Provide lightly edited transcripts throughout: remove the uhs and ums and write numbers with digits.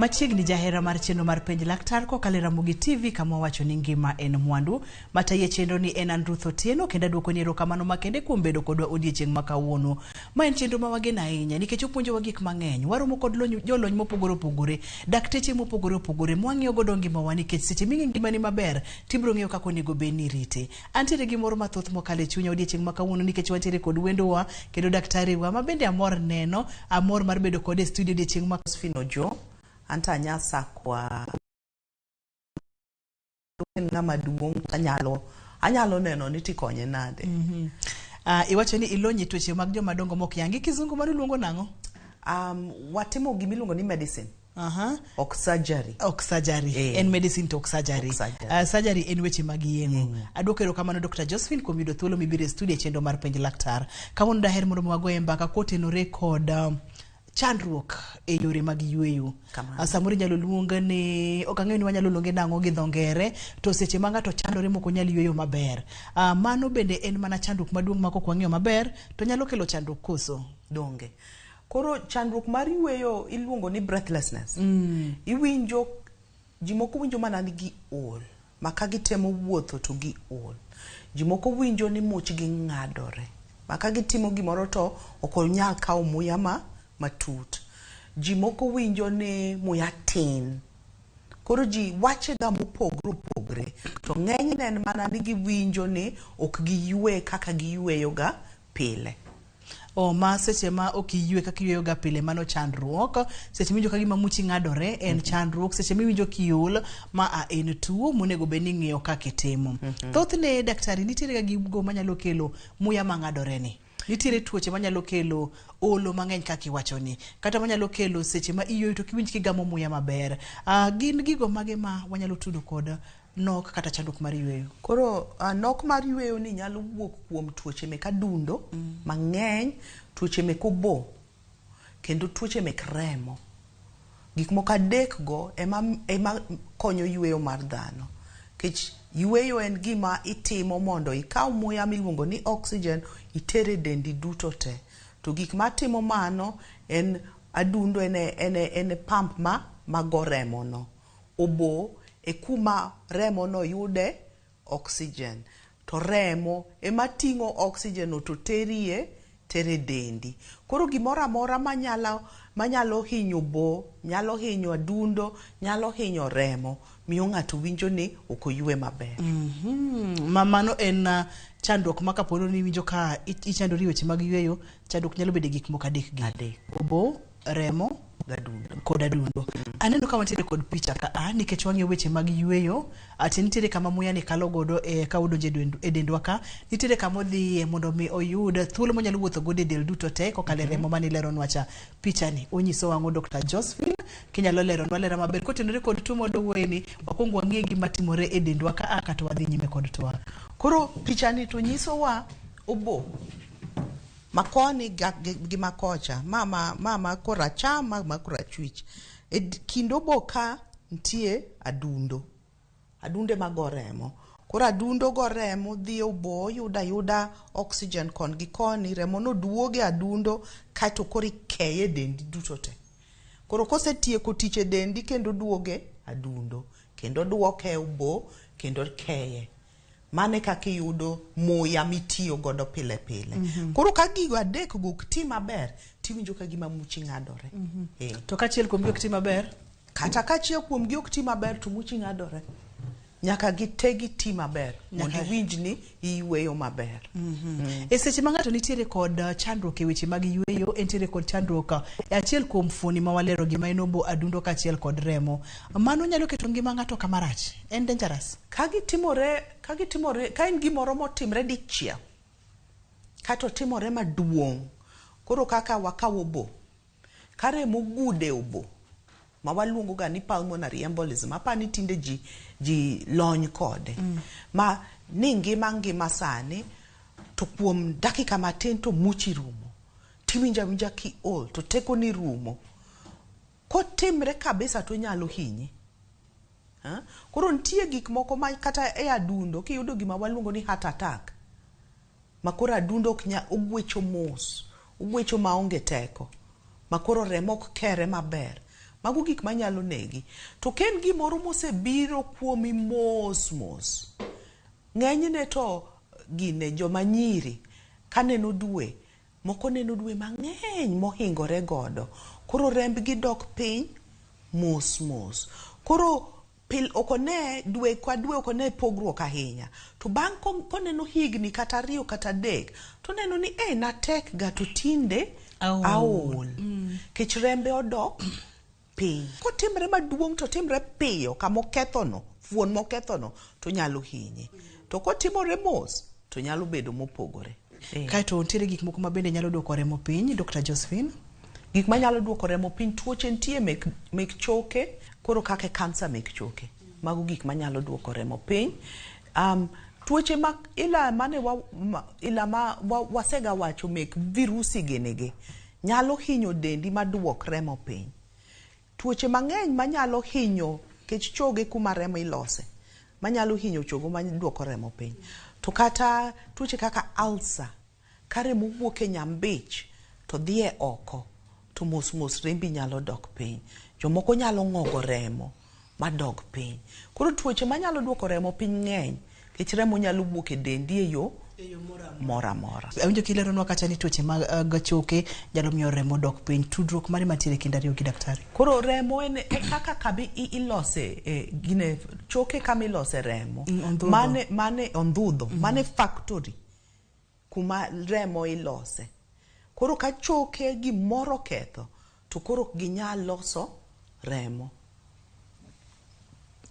Machiegni jahera mar chenro mar Penj Laktar kokalo e Ramogi TV kama wawacho ni ngima en mwandu. Matayi e chenro ni en an Ruth Otieno kendo aduoko ni erokamano makende kuom bedo kodwa odiechieng' ma kawuono. Ma en chenro ma wageno ahinya nikech opuonjowa gik mang'eny. Waromo kod lony, jolony mopogore opogore, dakteche mopogore opogore mwang'iyo godo ngimawa nikech seche ming'e ngimani maber tibiro ng'eyo kaka onego bed ni irite. Antiere gi mor mathoth mokalo e chunya odiechieng' ma kawuono nikech wantiere kod wendowa kendo daktari wa ma bende amor neno, amor mar bedo kode e studio odiechieng' ma Josephine Ojo, anto anyasakwa en ng'ama duong' anyalo neno ni tikonye nade. Iwacho ni ilony e tuoche mag joma dongo mok yangi. Kizungu mano luongo nang'o? Watimo gimiluongo ni medicine. Ok surgery. Ok surgery. En medicine to ok surgery. Ok surgery. Surgery en weche mag yeng'o. Aduoko erokamano Dr. Josephine kuom yudo thuolo mibiro e studio e chenro mar Penj Laktar. Kawuono daher mondo wagoye mbaka kotenore kod chandruok e yore mag yueyo. Samoro inyalo luong ni ok ang'eyo ni wanyalo luonge nang'o gi dho ngere to seche ma ng'ato chandore mok onyal yueyo maber. Mano bende en mana chandruok maduong' ma kok wang'iyo maber to nyalo kelo chandruok koso? Donge. Koro chandruok mar yueyo iluongo ni breathlessness. Iwinjo, ji moko winjo mana ni giol, ma ka gitemo wuotho to giol. Ji moko winjo ni muchgi ng'adore, ma ka gitimo gimoro to ok onyal kawo muya ma matut. Ji moko winjo ni muya tin. Koro ji wache ga mopogre opogre, to ng'enyne en mana ni giwinjo ni ok giyue kaka giyueyo ga pile. O ma seche ma ok iyue kaka iyueyo ga pile mano chandruok. Seche miwinjo ka gima muchi ng'adore en chandruok. Seche miwinjo kiol ma a en tuo monego bed ni ing'iyo kaka itimo. Thothne daktari nitiere ga gigo manyalo kelo muya mang'adore ni. Nitiere tuoche manyalo kelo olo mang'eny kaka iwacho ni. Kata manyalo kelo seche ma iyueyo to kiwinj kigamo muya maber. Gin gigo mage ma wanyalo tudo kod nok kata chandruok mar yueyo? Koro nok mar yueyo ni nyalo wuok kuom tuoche mek adundo mang'eny, tuoche mek obo, kendo tuoche mek remo. Gik moko adek go ema konyo yueyo mar dhano. Nikech yueyo en gima itimo mondo ikaw muya miluongo ni oxygen iter e dendi duto te. To gik matimo mano en adundo en e pump ma go remo no. Obo e kuma remo no yude oxygen. To remo ema ting'o oxygen no to terie tere dendi. Koro gimoro amora manyalo hinyo obo, nyalo hinyo adundo, nyalo hinyo remo, miyo ng'ato winjo ni ok oyue maber. Ma mano en chandruok ma kapo ni iwinjo ka ichandori e weche mag yueyo, chandruok nyalo bedo e gik moko adek gi. Adek. Obo, remo, Gadundo. Kod adundo. Aneno ka wantiere kod picha ka a nikech wang'iyo weche mag yueyo, ati nitiere kama muya ni kalo godo e ka odonjo e dendwa ka, nitiere kama odhiye mondo mi oyud thuolo monyalo wuotho godo e del duto te kokalo e remo mane ileronwa cha. Picha ni onyiso wang'o Dr. Josephine, kinyalo leronwa lera maber kotenore kod tuo mwadwa wuoye ni, wakwong wang'e gima timore e dendwa ka a kato wadhi nyime kod twak. Koro picha ni to nyisowa obo makoni gi makocha, ma koracham, ma korachwich. E kind obo ka nitie adundo. Adunde mago remo. Koro adundo go remo dhi obo, yuda ayuda oxygen kon gi koni, remo no duogo e adundo kaeto koro ikeye e dendi duto te. Koro kosetieko tich e dendi kendo duoge adundo, kendo duoke e obo, kendo keye. Mano e kaka iyudo muya mitiyo godo pile pile. Koro ka gigo adek go ok ti maber, tiwinjo ka gima muchi ng'adore. To ka achiel kuomgi ok ti maber? Kata ka achiel kuomgi ok ti maber to muchi ng'adore. Nyaka gite giti maber mondo iwinj ni iyueyo maber. E seche ma ng'ato nitiere kod chandruok e weche mag yueyo, entiere kod chandruok e achiel kuom fuoni ma walero gi ma en obo, adundo kaachiel kod remo. Mano nyalo keto ngima ng'ato kama rach. En dangerous. Ka gitimore, ka gitimore, ka en gimoro motimre dichiel, kata otimore maduong', koro kaka wakawo obo, ka remo ogudo e obo, ma waluongo ga ni pulmonary embolism, apa ni tinde ji lony kode. Ma ni ngima ngima sani, to kuom dakika matin to muchi rumo. Tiwinjo awinja kiol, to tekoni rumo. Kotimre kabisa to onyalo hinyi. Ha? Koro nitie gik moko ma kata e adundo kiyudo gima waluongo ni heart attack, ma koro adundo ok nya, ogwecho mos, ogwecho maonge teko, ma koro remo ok kere maber. Mago gik manyalo negi. To ka en gimoro mosebiro kuomi mos mos, ng'enyne to gine joma nyiri kaneno dwe, moko neno dwe mang'eny mohingore godo. Koro rembgi dok piny mos mos. Koro pil ok one dwe ka dwe ok one pogruok ahinya. To bang' koneno higni kata ariyo kata adek, to oneno ni eh natek ga to tinde Aol. aol. Kech rembe odok piny. Kotimre maduong' to timre piyo kamokethono, fuon mokethono to nyalo hinye. To kotimore mos to nyalo bedo mopogore. Eh. Kaeto nitiere gik moko ma bende nyalo duoko remo piny, Dr. Josephine. Gik manyalo duoko remo piny, tuoche nitie mek, mek choke, koro kaka kansa mek choke. Mago gik manyalo duoko remo piny. Tuoche ma ila mane wa, ma, ila ma wa, wasega wacho mek virusi gini gi, nyalo hinyo dendi maduok remo piny. Tuoche mang'eny manyalo hinyo kech choge kuma remo ilose, manyalo hinyo chogo maduoko remo piny. To kata tuoche kaka ulcer, ka remo wuok e nyambich to dhi e oko, to mos mos rembi nyalo dok piny. Jomoko nyalo ng'ogo remo madog piny. Koro tuoche manyalo duoko remo piny ng'eny, nikech remo nyalo wuok e dendi e yo moro amora. Awinjo kileronwa kata ni tuoche mag choke nyalo miyo remo dok piny. Tudruok mane mantiere e kind ariyo gi daktari? Koro remo en e kaka kama ilose e, gine choke kama ilose remo. Ondhudho. Mane ondhudho, mane factory kuma remo ilose. Koro ka choke gimoro oketho, to koro ok ginyal loso remo.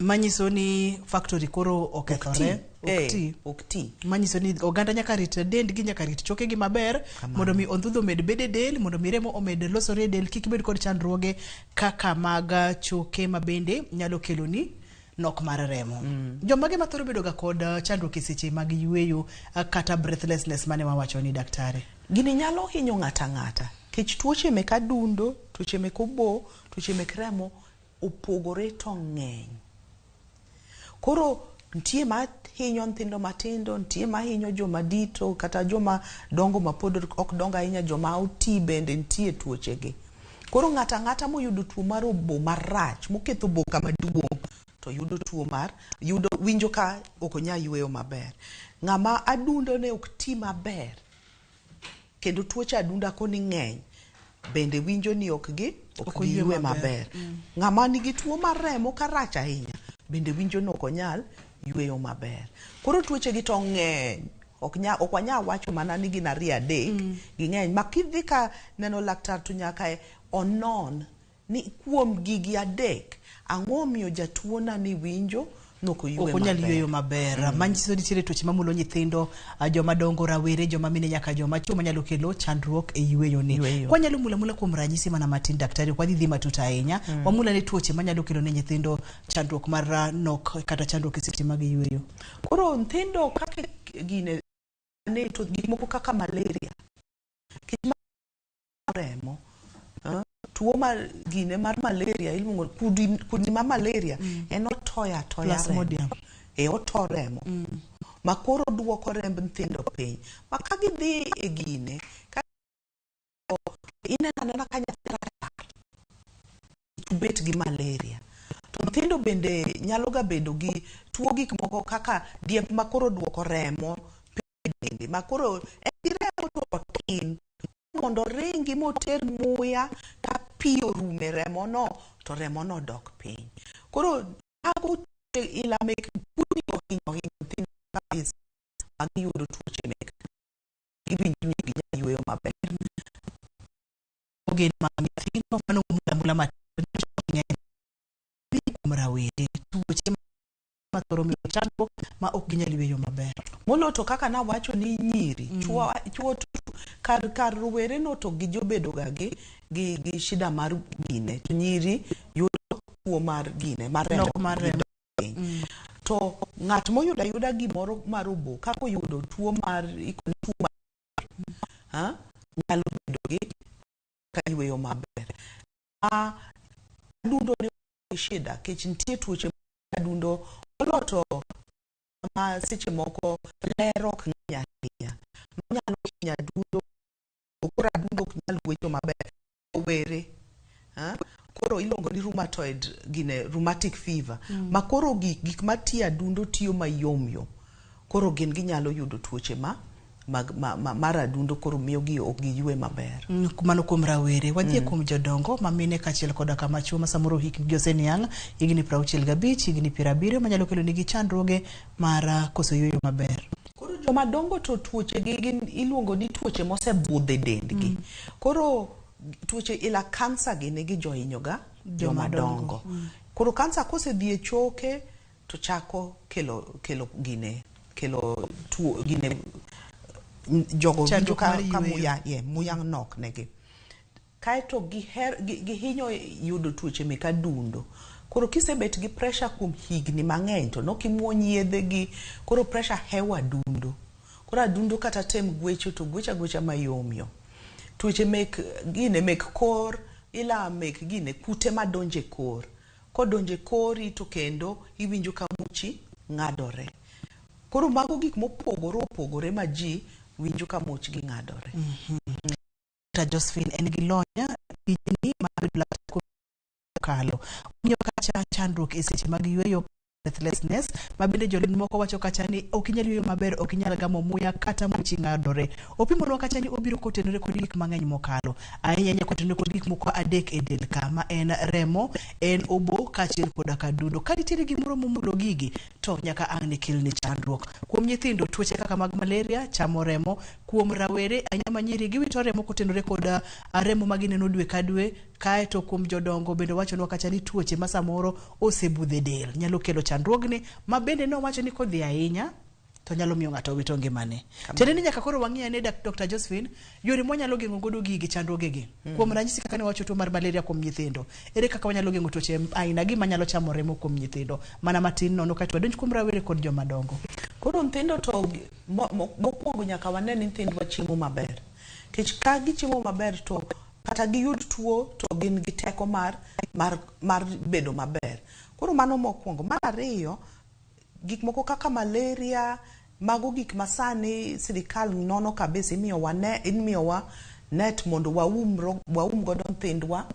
Manyiso ni factory koro okethore, ok ti. Ok ti. Manyiso ni oganda nyaka rit dendgi, nyaka rit chokegi maber, Kamano. mondo mi ondhudho omed bedo e del, mondo mi remo omed losore e del, kik bed kod chandruoge kaka mag choke ma bende nyalo keloni nok mar remo. Jomage mathoro bedo ga kod chandruok e seche mag yueyo kata breathlessness mane wawacho ni daktari? Gini nyalo hinyo ng'ato ang'ata, kech tuoche mek adundo, tuoche mek obo, tuoche mek remo opogore to ng'eny. Koro nitie ma hinyo nyithindo matindo, nitie ma hinyo joma dito, kata joma dongo ma pod ok dongo ahinya, joma oti bende nitie tuoche gi. Koro ng'ato ang'ata moyudo tuo mar obo marach, moketho obo kama duong', to yudo tuo mar, yudo, winjo ka ok onyal yueyo maber. Ng'ama adundo ne ok ti maber, kendo tuoche adunda koni ng'eny, bende winjo ni ok gi, ok Ok oyue giyue maber. maber. Ng'ama nigi tuo mar remo karach ahinya, bende winjo ni ok onyal yueyo maber. Koro tuoche gi to ng'eny. Ok nya, ok wanyal wacho mana ni gin ariyo adek, ging'eny. Ma kidhi ka neno laktar to nyaka onon ni kuom gigi adek, ang'o omiyo jatuo na ni winjo ni ok oyue Ok onyal maber. yueyo maber. Manyiso ni nitiere tuoche mamulo nyithindo, joma dongo, rawere, joma mine nyaka joma chuo manyalo kelo chandruok e yueyo ni. Yueyo. Kwanyalo mula mula kuom ranyisi mana matin daktari, ok wadhi dhi matut ahinya. Wamula ne tuoche manyalo kelo ne nyithindo chandruok mar nok kata chandruok e seche mag yueyo. Koro nyithindo kaka gine ne to gik moko kaka malaria, kech ma remo, tuo mar gine mar malaria iluongo kudni mar malaria, en otoyo atoya remo. Plasmodium. E, oto remo. Ma koro duoko remb nyithindo piny. Ma ka gidhi e gine, ka ineno anena ka nyathi rachar, bet gi malaria. To nyithindo bende nyalo ga bedo gi tuo gik moko kaka diep ma koro duoko remo piny e dende. Ma koro en gi remo to otin. Mondo oringi moter muya ka pi orume remo no, to remo no dok piny. Koro mago ila mek kudni ohinyo ohinyo nyithindo kabisa ma giyudo tuoche mek giwinjo ni ginyal yueyo maber. Ogen mag nyithindo mano mula mula matin ng'eny kuom rawere tuoche mathoro miyo chandruok ma ok ginyal yueyo maber. Moloyo to kaka nawacho ni nyiri, chuo to kar rowere no to gijobedo ga gi shida mar gine, to nyiri yudo tuo mar gine, mar remo. Nok mar remo. To ng'at moyudo ayuda gimoro mar obo, kaka oyudo tuo mar, ikoni tuo mar, ha? Nyalo bedo gi ka yueyo maber. Ma adundo ne shida, kech nitie tuoche mag adundo moloyo to ma seche moko ler ok ng'eny ahinya. Manyalo hinyo adundo, koro adundo ok nyal gwecho maber. Rowere, ha? Koro koro iluongo ni rheumatoid gine rheumatic fever ma koro gik matiyo adundo tiyo mayom yom. Koro gin ginyalo yudo tuoche ma mag, ma, ma, mar adundo koro miyo gi ok giyue maber. Mano kuom rawere. Wadhi kuom jodongo ma mine kaachiel koda kama chuo ma samoro hikgi oseniang' higni 65, higni 70 manyalo kelo nigi chandruoge mar koso yueyo maber. Koro joma dongo to tuoche gi gin iluongo ni tuoche mosebudho e dendgi. Koro tuoche ila kansa gini gi johinyo ga joma dongo. Koro kansa kosedhi e choke to chako kelo gine kelo tuo gine jogo winjo ka, ka muya, yeah, muya nok negi. Kaeto gihinyo yudo tuoche mek adundo. Koro kisebet gi pressure kuom higni mang'eny to nok imuony yedhe gi, koro pressure hewo adundo. Koro adundo kata tem gwecho to gwecho agwecha mayom yom. Tuoche mek gine mek kor, ila mek gine kute madonjo e kor. Kodonjo e kori to kendo iwinjo ka muchi ng'adore. Koro mago gik mopogore opogore ma ji winjo ka muchgi ng'adore. Dr. Josephine en gi lony tijni mar bedo laktar kalo. Ong'iyo kacha chandruok e seche mag yueyo breathlessness ma bende jolony moko wacho kacha ni ok inyal yueyo maber, ok inyal gamo muya kata muchi ng'adore. Opimonwa kacha ni obiro kotenore kod gik mang'eny mokalo. Ahinya ahinya kotenore kod gik moko adek e del ka ma en remo, en obo kaachiel koda ka adundo. Ka nitiere gimoro momulo gigi to nyaka ang' ne kelni chandruok. Kuom nyithindo, tuoche kaka mag malaria chamo remo. Kuom rawere ahinya manyiri giwito remo kotenore kod remo ma gineno dwe ka dwe. Kaeto kuom jodongo bende wachonwa kacha ni tuoche ma samoro osebudho e del nyalo kelo chandruogni ma bende nowacho ni kodhi ahinya to nyalo miyo ng'ato wito ngimane. Tiende ni nyaka koro wang'i ane Dr. Josephine yore mwanyalo geng'o godo gigi chandruogegi. Kuom ranyisi kaka ne wacho tuo mar malaria kuom nyithindo, ere kaka wanyalo geng'o tuoche aina gi manyalo chamo remo kuom nyithindo mana matin nono kaeto wadonj kuom rawere kod joma dongo. Koro nyithindo to mokwongo nyaka wane ni nyithindwa chiemo maber. Nikech ka gichiemo maber to kata giyud tuo to gin gi teko mar bedo maber. Koro mano mokwongo. Mar ariyo, gik moko kaka malaria, mago gik ma sani sirikal nono kabisa, imiyowa net mondo waum godo nyithindwa,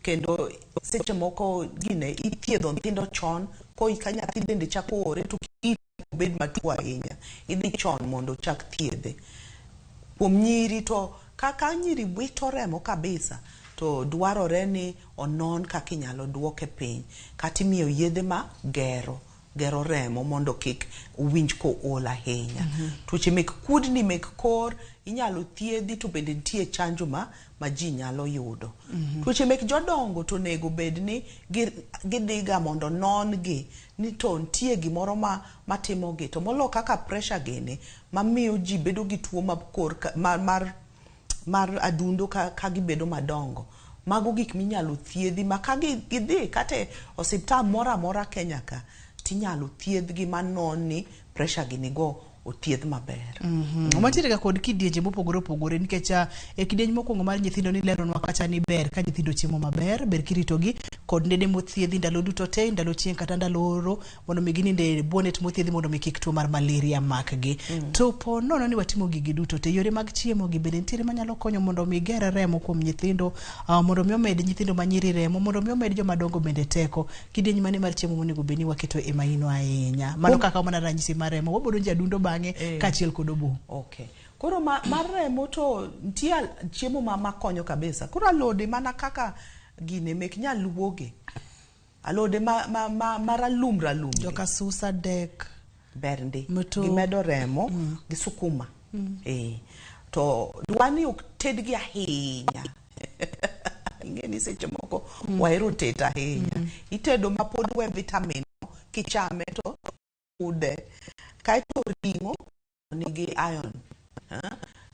kendo seche moko gine ithiedho nyithindo chon, ka nyathi dende chako ore to kik obed matuo ahinya, idhi chon mondo ochak thiedhe. Kuom nyiri to kaka nyiri wito remo kabisa to dwarore ni onon kaka inyalo duoke piny, kata imiyo yedhe ma gero remo mondo kik owinj kool ahinya. Tuoche mek kudni mek kor inyalo thiedhi to bende nitie chanjo ma ji nyalo yudo. Tuoche mek jodongo to onego bed ni gidhiga mondo non gi ni to nitie gimoro matimogi, to molo kaka pressure gini mamiyo ji bedo gi tuo mar kor mar adundo ka gibedo madongo. Mago gik minyalo thiedhi ma ka gidhi kata e osiptal moro amora Kenya ka tinyalo thiedhgi manon ni pressure gini go othiedh maber. Wantiere ga kod kidienje mopogore opogore nikech e kidieny mokwongo mar nyithindo nileronwa kacha ni ber ka nyithindo chiemo maber, ber kiritogi kod nede mothiedhi ndalo duto te, ndalo chieng' kata ndalo oro, mondo mi gininde e bwo net mothiedhi mondo mi kik tuo mar malaria makgi. To po nono ni watimo gigi duto te, yore mag chiemo gi bende nitiere manyalo konyo mondo mi ger remo kuom nyithindo, mondo mi omed nyithindo manyiri remo, mondo mi omed joma dongo bende teko. Kidieny mane mar chiemo monego bed ni waketo e maino ahinya? Mano kaka mana ranyisi mar remo, wabiro donjo e adundo bang'e kaachiel kod obo. Okay. Koro mar remo to nitie chiemo makonyo kabisa. Koro alode mana kaka gine mek nyaluogi, alode ma ralum ralum joka susa, dek ber ndi, gimedo remo gi sukuma. To dwani ok tedgi ahinya. Ing'e ni seche moko wahero tet ahinya. Itedo ma pod we vitamin kichame to ude. Kaeto ring'o nigi iron,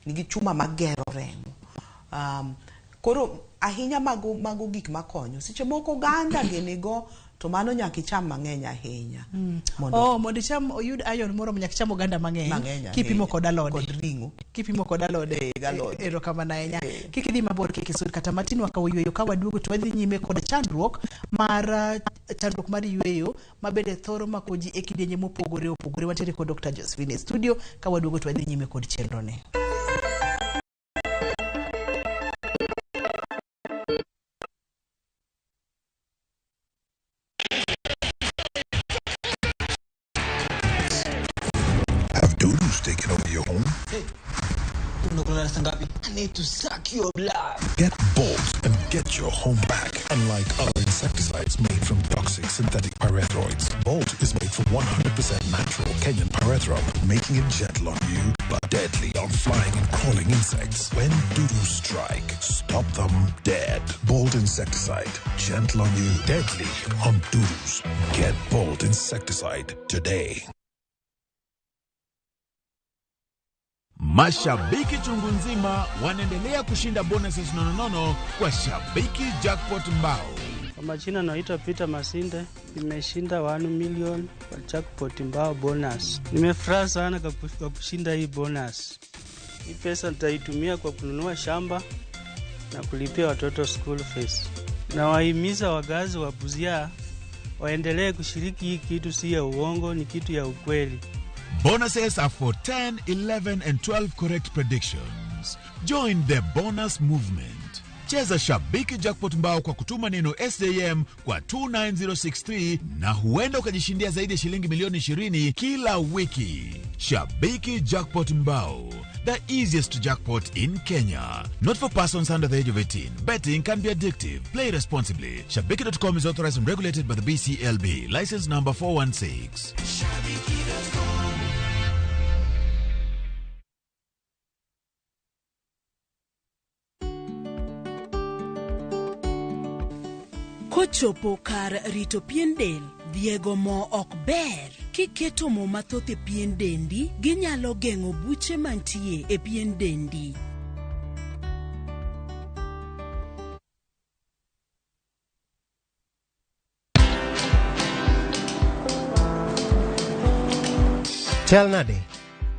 nigi chuma magero remo. Koro ahinya mago gik makonyo. Seche moko oganda gini go to mano nyaka icham mang'eny ahinya. Mondo icham oyud iron moromo nyaka icham oganda mang'eny kipimo kod alode. Kod ring'o. Kipimo kod alode. Erokamano ahinya. Kik idhi mabor, kik isud kata matin, wakawo yweyo ka waduogo to wadhi nyime kod chandruok mar yweyo ma bende thoro mako ji e kidienje mopogore opogore. Wantiere kod Dr. Josephine e studio, ka waduogo to wadhi nyime kod chenro ni. Dudus taking over your home? Unakula rasta ngapi? I need to suck your blood. Get Bolt and get your home back. Unlike other insecticides made from toxic synthetic pyrethroids, Bolt is made from 100% natural Kenyan pyrethrum, making it gentle on you but deadly on flying and crawling insects. When dudus strike, stop them dead. Bolt insecticide, gentle on you, deadly on dudus. Get Bolt insecticide today. Mashabiki chungu nzima wanaendelea kushinda bonuses nononono kwa Shabiki Jackpot Mbao. Kwa majina naitwa Peter Masinde, nimeshinda 1 million kwa jackpot mbao bonus. Nimefurahi sana kwa kushinda hii bonus. Hii pesa nitaitumia kwa kununua shamba na kulipia watoto school fees. Nawahimiza wakazi wa Busia waendelee kushiriki hii kitu, si ya uongo, ni kitu ya ukweli. Bonuses are for 10, 11 and 12 correct predictions. Join the bonus movement. Cheza Shabiki Jackpot Mbao kwa kutuma neno SJM kwa 29063 na huenda ukajishindia zaidi ya shilingi milioni 20 kila wiki. Shabiki Jackpot Mbao, the easiest jackpot in Kenya. Not for persons under the age of 18. Betting can be addictive. Play responsibly. Shabiki.com is authorized and regulated by the BCLB. License number 416. Kochopo kar rito pien del, dhiego mo ok ber. Kiketo mo mathoth e pien dendi, ginyalo geng'o buche mantie e pien dendi. Chal nade?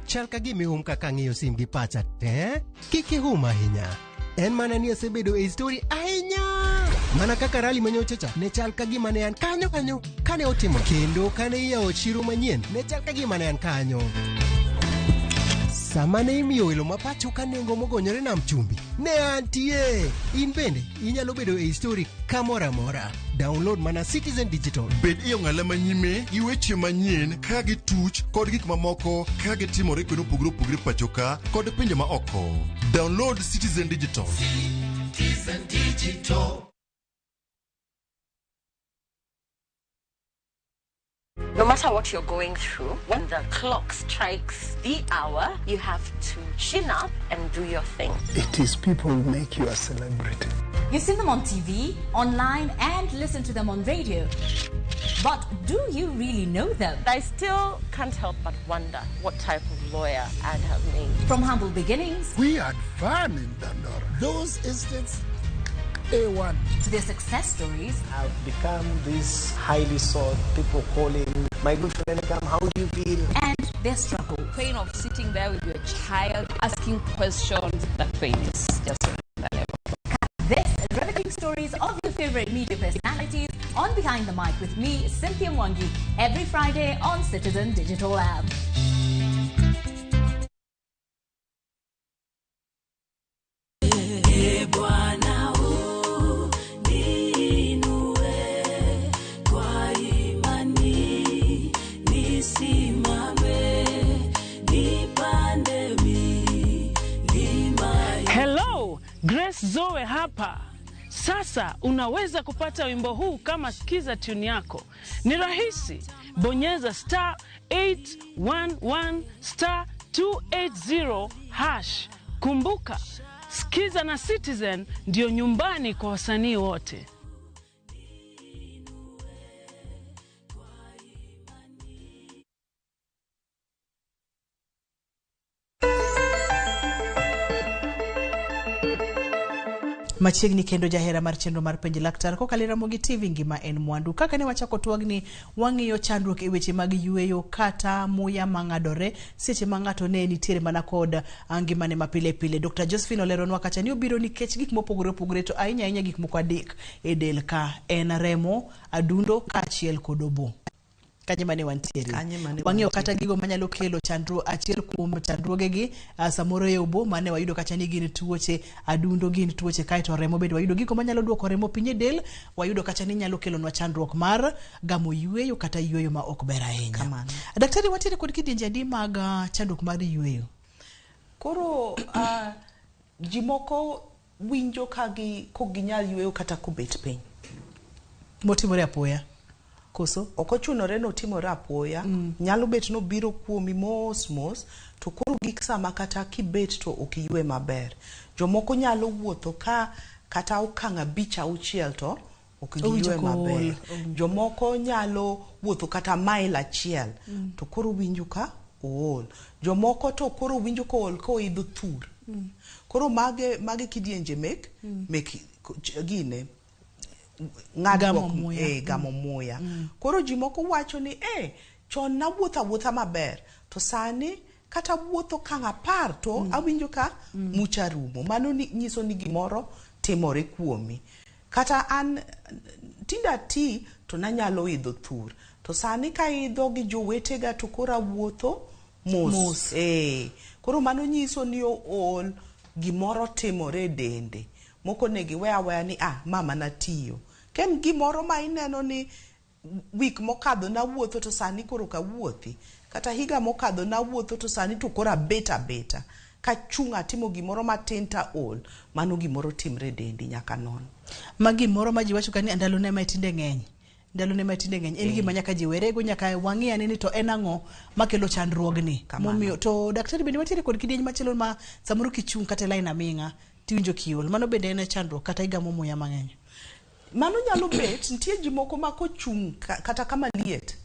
Chal ka gima ihum kaka ang'iyo sim gi pacha te. Kik ihum ahinya. En mana ni asebedo e story ahinya. Mana kaka rally manyocha cha ne chal ka gima ne an kanyo kanyo kane otimo kendo kane iyawo chiro manyien ne chal ka gima ne an kanyo. Sama ne imiyo welo ma pacho ka nengo mogonyore nam chumbi ne antie. In bende inyalo bedo e story kamoro amora. Download mana Citizen Digital. Bed e ong'ala manyime gi weche manyien ka gituch kod gik mamoko ka gitimore kuonde mopogore opogore pacho ka kod pinje ma oko. Download Citizen Digital. Citizen Digital. No matter what you're going through, when the clock strikes the hour, you have to chin up and do your thing. It is people who make you a celebrity. You've seen them on TV, online, and listen to them on radio. But do you really know them? I still can't help but wonder what type of lawyer I'd have made. From humble beginnings. We had fun in Dandora. Those instincts, A1. To their success stories. I've become this highly sought, people calling, my good friend, come, how do you feel? And their struggle. Pain of sitting there with your child, asking questions, that pain is just on another level. This riveting stories of your favorite media personalities on Behind the Mic with me, Cynthia Mwangi, every Friday on Citizen Digital App. E Bwana uniinue kwa imani, nisimame, nipande milima. Hello, Grace Zoe hapa. Sasa unaweza kupata wimbo huu kama skiza tune yako. Ni rahisi, bonyeza star 811 star 280 hash. Kumbuka, Skiza na Citizen ndio nyumbani kwa wasanii wote. Machiegni kendo jahera mar chenro mar penj laktar kokalo e Ramogi TV ngima en mwandu. Kaka ne wachako twagni, wang'iyo chandruok e weche mag yueyo kata muya mang'adore seche ma ng'ato ne nitiere mana kod ngimane ma pile pile. Dr. Josephine oleronwa kacha ni obiro nikech gik mopogore opogore to ahinya ahinya gik moko adek e del ka en remo, adundo kaachiel kod obo. Kanye mane wantiere? Kanye mane Wang'iyo wantiere. kata gigo manyalo kelo chandruok, achiel kuom chandruogegi samoro e obo mane wayudo kacha ni gin tuoche adundo, gin tuoche kaeto remo bende wayudo gigo manyalo duoko remo piny e del, wayudo kacha ni nyalo kelonwa chandruok mar gamo yueyo kata yueyo ma ok ber ahinya. Kamano. Daktari, wantiere kod kidienje adi mag chandruok mar yueyo? Koro ji moko winjo ka gi kok ginyal yueyo kata kobet piny. Motimore apoya? Koso? Ok ochunore ni otimore apoya. Nyalo bet ni obiro kuomi mos mos to koro gik sama kata kibet to ok iyue maber. Jomoko nyalo wuotho ka kata okang' abich auchiel to ok Owinjo giyue kool. maber. Jomoko nyalo wuotho kata mail achiel to koro winjo ka ool. Jomoko to koro winjo kool koidho thur. Koro mage mage kidienje mek mek gine Gamo ng'adruok muya. Gamo muya. Koro ji moko wacho ni chon nawuotho awuotha maber to sani kata wuotho okang' 10 to awinjo ka mucha rumo. Mano nyiso ni gimoro timore kuomi. Kata an tinde ati to nanyalo idho thur to sani kaidho gi jowetega to koro awuotho mos. Mos. Koro mano nyiso ni ool, gimoro timore e dende. Moko onego iwe aweya ni mama natiyo. Ka en gimoro ma ineno ni wik mokadho nawuotho to sani koro ok awuothi. Kata higa mokadho nawuotho to sani to koro abet abeta. Kachung' atimo gimoro matin to aol. Mano gimoro timre e dendi nyaka non. Ma gimoro ma ji wacho ka ni ndalone ma tinde ng'eny. Ndalone ma tinde ng'eny. En gima nyaka ji werego, nyaka wang'i ane ni to en ang'o makelo chandruogni. Momiyo to daktari bende wantiere kod kidieny machielo ma samoro kichung' kata e line aming'a tiwinjo kiol. Mano bende en chandruok kata igamo muya mang'eny. Mano nyalo bet, nitie ji moko ma kochung' kata kama liet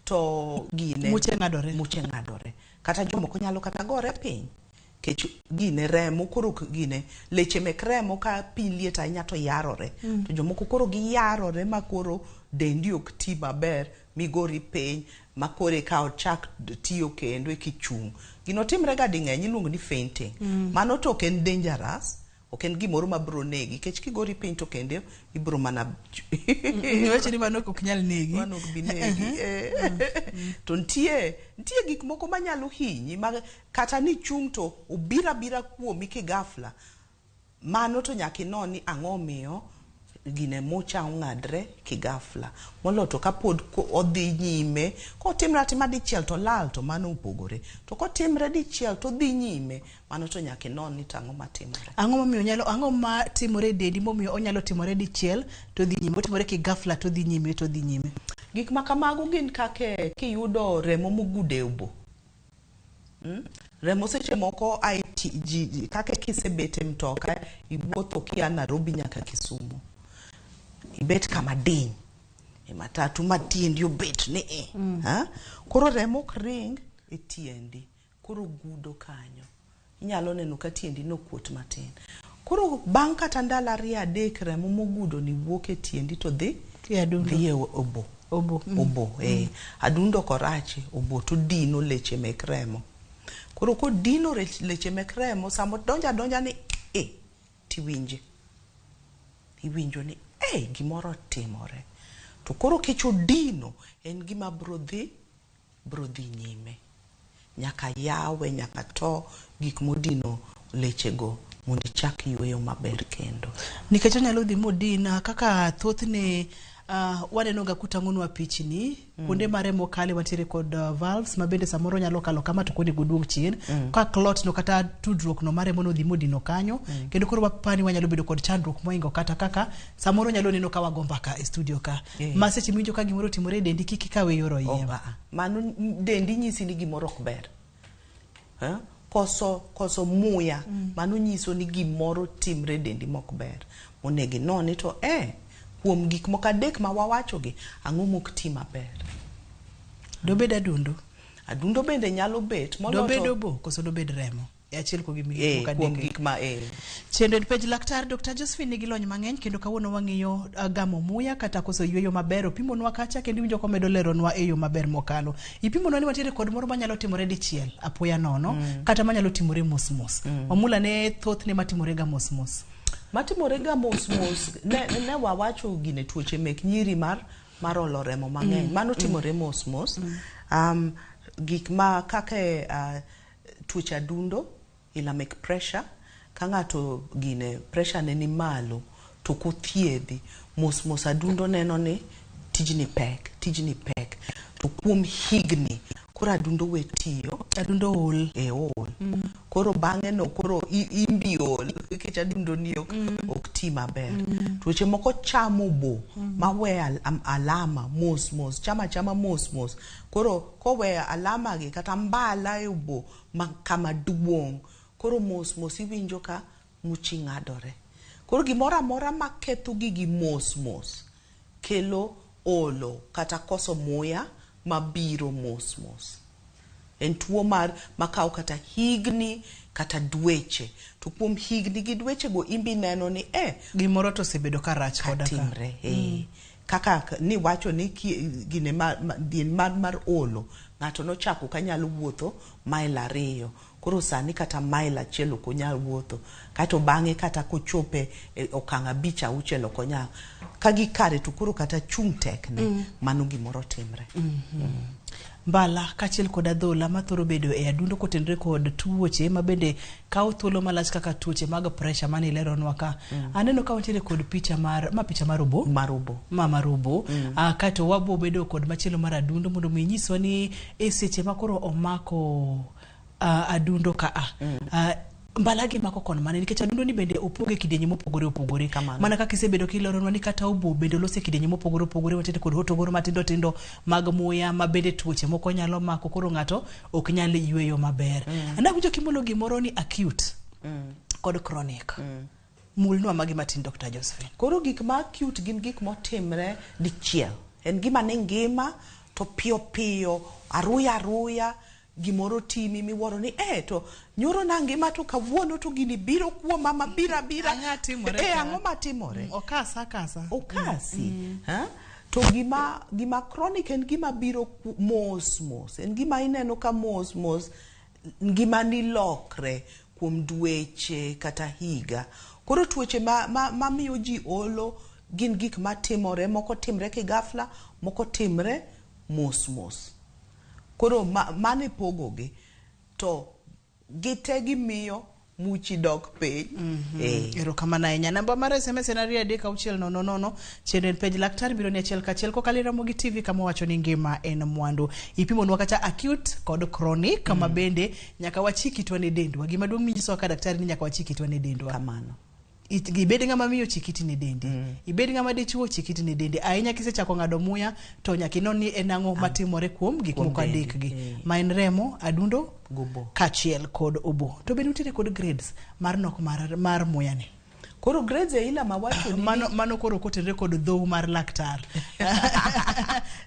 to gine Muche ng'adore. Muche ng'adore. Kata jomoko nyalo kata gore piny. Kech gine remo koro gine leche mek remo ka piny liet ahinya to yarore. To jomoko koro giyarore ma koro dendi ok ti maber migori piny ma koro eka ochak tiyo kendo eka ichung'. Gino timre ga ding'eny iluongo ni fainting. Mano to ok en dangerous, ok en gimoro ma biro negi nikech kigori piny to kendo ibiro mana Iwacho ni mano ok nyal negi. Mano ok bi negi. To nitie gik moko manyalo hinyi ma kata ni chung' to obiro abira kuomi kigafla. Mano to nyaka inon ni ang'o omiyo gine mucha ong'adre kigafla. Moloyo to kapod odhi nyime, kotimre atima dichiel to lal to mano opogore. To kotimre dichiel to odhi nyime, mano to nyaka inon ni to ang'o matimore. Ang'o momiyo nyalo, ang'o matimore e dendi momiyo onyalo timore dichiel to dhi nyime, otimore kigafla to dhi nyime to dhi nyime. Gik ma kamago gin kaka kiyudo remo mogudo e obo. Remo seche moko ai ji, kaka kisebet e mtoka, iwuotho kia Nairobi nyaka Kisumu. Ibet kama diny. E matatu ma tiendi obet ni e. Ha? Koro remo ok ring e tiendi. Koro gudo kanyo. Inyalo neno ka tiendi nokuot matin. Koro bang' kata ndalo 2 3 remo mogudo ni wuok e tiendi to dhi E adundo. Dhi e obo. Obo. Obo, Adundo ok orach, obo to dino leche mek remo. Koro kodino leche mek remo, sama odonjo adonja ni tiwinje. Iwinjo ni gimoro timore. To koro kech odino, en gima biro dhi nyime. Nyaka yawe, nyaka to gik modino lechego mondo ichak yueyo maber kendo. Nikech onyalo dhi modin, kaka thothne waneno ga kutang'onwa pichni, kuonde ma remo kale wantiere kod valves ma bende samoro nyalo kalo kama to koni oduog chien. Ka clot no kata tudruok no mar remo no dhi modino kanyo, kendo koro wapani wanyalo bedo kod chandruok moingo kata kaka samoro nyalo neno ka wago mbaka e studio ka. Ma seche miwinjo ka gimoro otimore e dendi kik ikawe yor oyiem. Mano dendi nyisi ni gimoro ok ber. Koso muya, mano nyiso ni gimoro timre e dendi mok ber. Onego inon ni to kuom gik moko 3 ma wawachogi, ang'o mok ti maber? Dobed adundo? Adundo bende nyalo bet. Dobed obo koso dobed remo? E achiel kuom gik moko Kuom adek. gik ma, Chenro en penj laktar Dr. Josephine nigi lony mang'eny kendo kawuono wang'iyo gamo muya kata koso yueyo maber. Opimonwa kacha kendo iwinjo komedo leronwa e yo maber mokalo. Ipimonwa ni wantiere kod moro manyalo timore dichiel apoya nono, kata manyalo timore mos mos. Wamula ne thothne matimore ga mos mos. Matimore ga mos mos, ne wawacho gine tuoche mek nyiri mar mar olo remo mang'eny. Mano timore mos mos. Gik ma kaka tuoche adundo, ila mek pressure, ka ng'ato gine pressure ne ni malo to ok othiedhi, mos mos adundo neno ni tijni pek, tijni pek. To kuom higni, koro adundo we tiyo. Adundo ol. E ol. Koro bang'e no koro imbi ol nikech adundo ni ok ti maber. Tuoche moko chamo obo mawe alama mos mos, chama chama mos mos. Koro koweyo alama gi kata mbala e obo ma kama duong', koro mos mos iwinjo ka muchi ng'adore. Koro gimoro amora maketho gigi mos mos kelo olo kata koso muya mabiro mos mos. En tuo mar makawo kata higni kata dweche. To kuom higni gi dweche go imbi neno ni gimoro to osebedo ka rach koda ka. Timre. Kaka ni wacho ni gine mar olo, ng'ato nochako ka nyalo wuotho mail 2. Koro sani kata mail 1 ok onyal wuotho. Kaeto bang'e kata kochope okang' 5 6 ok onyal. Ka gikare to koro kata chung' tekne, mano gimoro timre. Mbala kaachiel kod adhola mathoro bedo e adundo kotenore kod tuoche mabende kawo thuolo malach kaka tuoche mag pressure mane ileronwa ka. Aneno ka wantiere kod picha mar ma picha mar obo. Mar obo. Ma mar obo. Kaeto wabo bedo kod machielo mar adundo mondo mi nyiswa ni e seche ma koro omako adundo ka a. Mbala gi mako kon mane nikech adundo ni bende opoge kidienje mopogore opogore. Mana kaka isebedo kileronwa ni kata obo bende olose kidienje mopogore opogore, wantiere kod hotogoro matindo tindo mag muya ma bende tuoche moko nyalo mako koro ng'ato ok nyal yweyo maber. Nawinjo kimulo gimoro ni acute kod chronic. Mulnwa magi matin Dr. Josephine. Koro gik ma acute gin gik motimre dichiel. En gima ne ngima to piyo piyo, aruya aruya, gimoro timi miwuoro ni to nyoro na ngima to kawuono to gini biro kuoma mabira bira. Ang'o timore ka? Ang'o matimore? Okasa kasa. Okasi. To gima chronic en gima biro mos mos. En gima ineno ka mos mos ngima ni lokre kuom dweche kata higa. Koro tuoche ma miyo ji olo gin gik matimore, moko timre kigafla, moko timre mos mos. Koro mane pogogi to gite gimiyo muchi dok piny. Erokamano ahinya. Namba mar SMS en 2 3 6 0 0. Chenro en penj laktar biro ni achiel kachiel kokalo e Ramogi TV kama wacho ni ngima en mwandu. Ipimonwa kata acute kod chronic kama bende nyaka wachik itwa ne dendwa. Gima duong' minyisowa ka daktari ni nyaka wachik itwa ne dendwa. Kamano. Ibed ng'ama miyo chik iti ne dendi. Ibed ng'ama dichuo chik iti ne dendi. Ahinya kisechako ng'ado muya to nyaka inon ni en ang'o matimore kuom gik moko adek gi. Ma en remo, adundo, kaachiel kod obo. To bende nitiere kod grades mar nok mar muya ni. Koro grades e ila mawacho ni mano koro kotenre kod dhou mar laktar.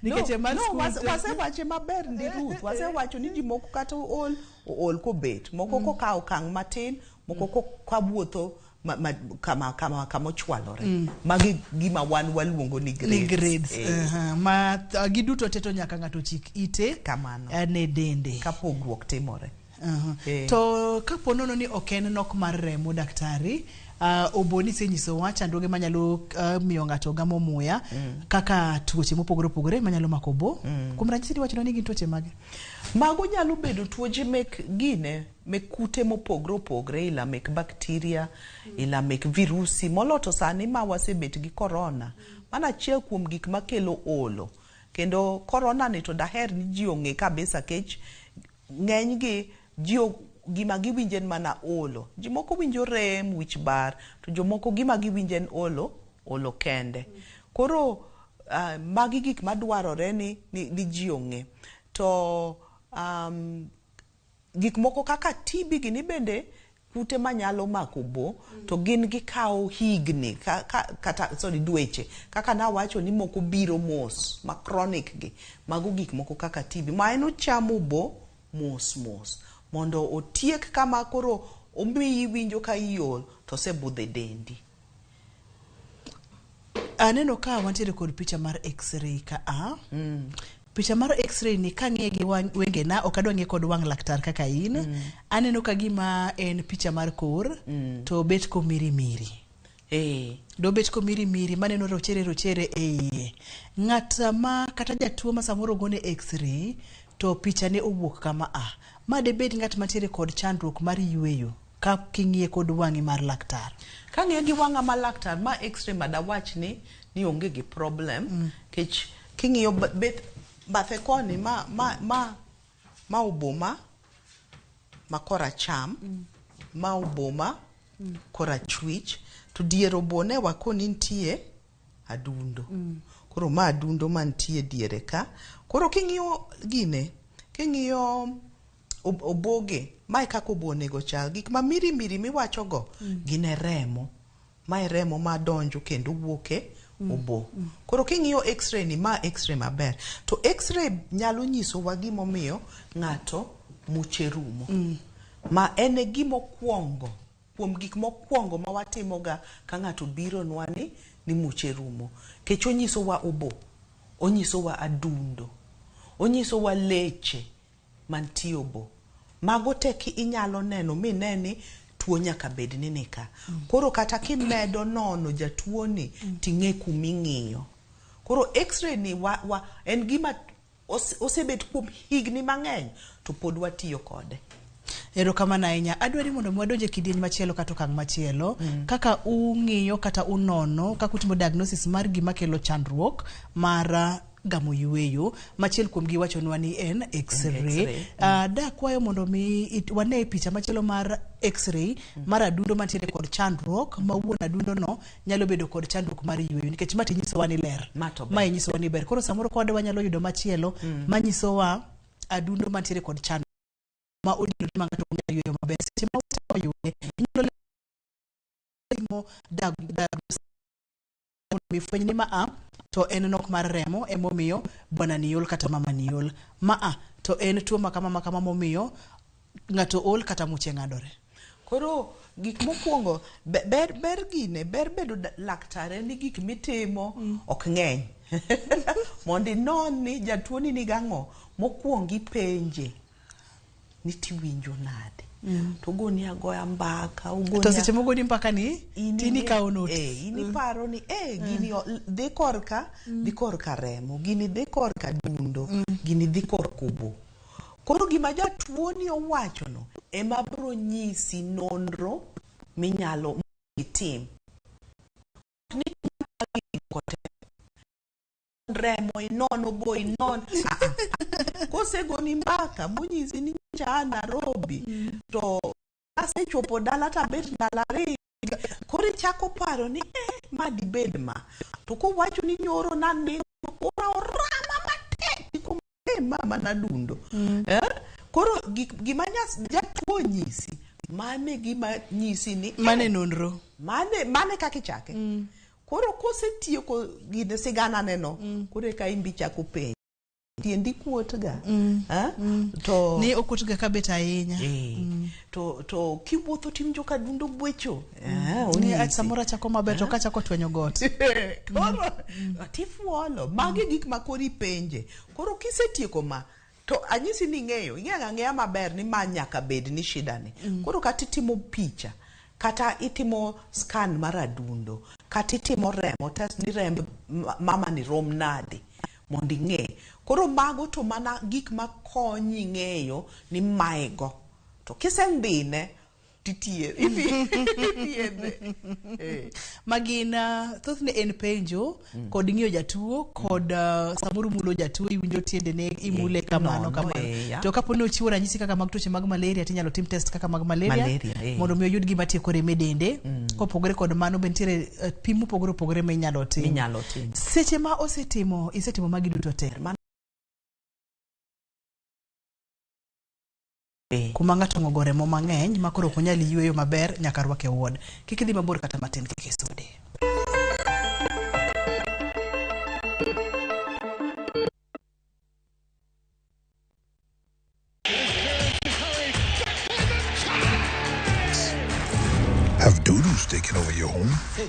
Nikech mar school wasewache maber ndi Ruth. Wasewacho ni ji moko kata ol kobet, moko kokawo okang' matin, moko kawuotho kama ochwalore. Magi gima wan waluongo ni grades. Ni grades. Ma giduto te to nyaka ng'ato chik ite kamano ne dende. Ka pogruok timore. To kapo nono ni ok en nok mar remo daktari, obo ni isenyisowa chandruoge manyalo miyo ng'ato gamo muya, kaka tuoche mopogore opogore manyalo mako obo. Kuom ranyisi diwachonwa ni gin tuoche mage? Mago nyalo bedo tuoche mek gine, mek kute mopogore opogore, ila mek bakteria, ila mek virusi. Moloto sani ma wasebet gi korona, mano achiel kuom gik makelo olo. Kendo korona ni to daher ni ji ong'e kabisa kech ng'enygi ji gima giwinjo en mana olo. Ji moko winjo rem, wich bar, to jomoko gima giwinjo en olo, olo kende. Koro magi gik madwarore ni ji ong'e. To gik moko kaka TB gini bende kute manyalo mako obo, to gin gikawo higni kata sorry dweche. Kaka nawacho ni moko biro mos, ma chronic gi, mago gik moko kaka TB. Ma en ochamo obo mos mos mondo otiek kama koro omiyi winjo ka iol to osebudho e dendi. Aneno ka wantiere kod picha mar x-ray ka a. Picha mar x-ray ni kang'iye gi wengena, ok adwa ng'iye kod wang' laktar kaka in. Aneno ka gima en picha mar kor, to bet komirimiri. Eh. Dobet komiri miri maneno rochere rochere e iye. Ng'at ma kata jatuo ma samoro ogone x-ray to pichane owuok kama a. Ma debed ng'at mantiere kod chandruok mar yueyo ka king'iye kod wang'i mar laktar. Kang'iye gi wang'a ma laktar ma x-ray ma dawach ni ni onge gi problem kech king'iyo beth bathe koni ma ma ma ma obo ma ma koracham ma obo ma korachwich to dier obone wakoni nitie adundo. Koro ma adundo mantie diere ka. Koro king'iyo gine, king'iyo oboge, mae kaka obo onego chal. Gik ma miri miri miwacho go gin e remo. Mae remo madonjo kendo wuok e obo. Koro king'iyo x-ray ni ma x-ray maber. To x-ray nyalo nyisowa gimomiyo ng'ato muche rumo. Ma en e gimokwongo kuom gik mokwongo ma watimoga ka ng'ato bironwa ni ni muche rumo. Kech onyisowa obo, onyisowa adundo, onyisowa leche mantie obo. Mago te ki inyalo neno mine ni tuo nyaka bed ni nika. Koro kata kimedo nono jatuo ni ting'e kuming'iyo. Koro x-ray ni wa, wa, en gima osebet kuom higni mang'eny to pod watiyo kode. Erokamano ahinya. Adwa ni mondo mi wadonj e kidieny machielo kata okang' machielo. Kaka ung'iyo kata unono, kaka utimo diagnosis mar gima kelo chandruok mar gamo yueyo. Machiel kuom gi wachonwa ni en x-ray. X-ray. Dakwayo mondo mi wane picha machielo mar x-ray mar adundo mantiere kod chandruok ma wuon adundo no nyalo bedo kod chandruok mar yueyo nikech ma tinyisowa ni ler. Ma to ber. Ma inyisowa ni ber. Koro samoro kod wanyalo yudo machielo manyisowa adundo mantiere kod chandruok ma odinore ma ng'ato ok nyal yueyo maber. Seche ma watemo yude, inyalo timo diagnosis mondo mi fweny ni ma a to en nok mar remo emomiyo bwana ni ol kata mama ni ol. Ma a to en tuo ma kama ma kama momiyo ng'ato ol kata muche ng'adore. Koro gik mokwongo ber ber gine ber bedo laktar en ni gik mitimo ok ng'eny. Mondo inon ni jatuo ni nigi ang'o, mokwongo ipenje ni tiwinjo nade. To ogoni agoya mbaka, ogoni To seche mogoni mbaka ni tini kawo notes. In iparo ni gini dhi korka, dhi korka remo, gini dhi korka dundo, gini dhi korka obo. Koro gima jatuo ni owacho no ema biro nyisi nonro minyalo itim. Ni remo inon, obo inon. Kosegoni mbaka monyisi ni nyocha a Nairobi to asechopo dala tabet ndalo ariyo. Koro ichako paro ni ma dibed ma. To kowacho ni nyoro nanindo koro orama matek ma mana dundo. Koro gima jatuo nyisi, mane gima nyisi ni Mane nonro. Mane kaka ichake. Koro kosetieko gine sigana neno, koro eka in be ichako penjo. Tiendi kuot ga. To ni okuot ga kabet ahinya. To kiwuotho tiwinjo ka dundo gwecho. Ni samoro achako maber to kachako twenyo got. Koro tifuolo. Magi gik ma koro ipenje. Koro kisetieko ma to anyisi ni ing'eyo, ing'eyo ang'eya maber ni ma nyaka bed ni shida ni. Koro kata itimo picha, kata itimo scan mar adundo, kata itimo remo, test ni remb mama ni rom nade mondo ing'e. Koro mago to mana gik makonyi ng'eyo ni mae go. To kisendhine tithiedhe. Magin thothne en penjo kod ng'iyo jatuo kod samoro mulo jatuo iwinjo tiendene imule kamano kamano. To kapo ni ochiwo ranyisi kaka mag tuoche mag malaria tinyalo tim test kaka mag malaria mondo mi oyud gima tieko rem e dende. Kopogore kod mano be nitiere pim mopogore opogore ma inyalo tim. Seche ma osetimo isetimo magi duto te. Kuma ng'ato ong'ogo remo mang'eny ma koro ok onyal yueyo maber nyaka rwake e ward. Kik idhi mabor kata matin kik isude. Have doodles taken over your home? Hey.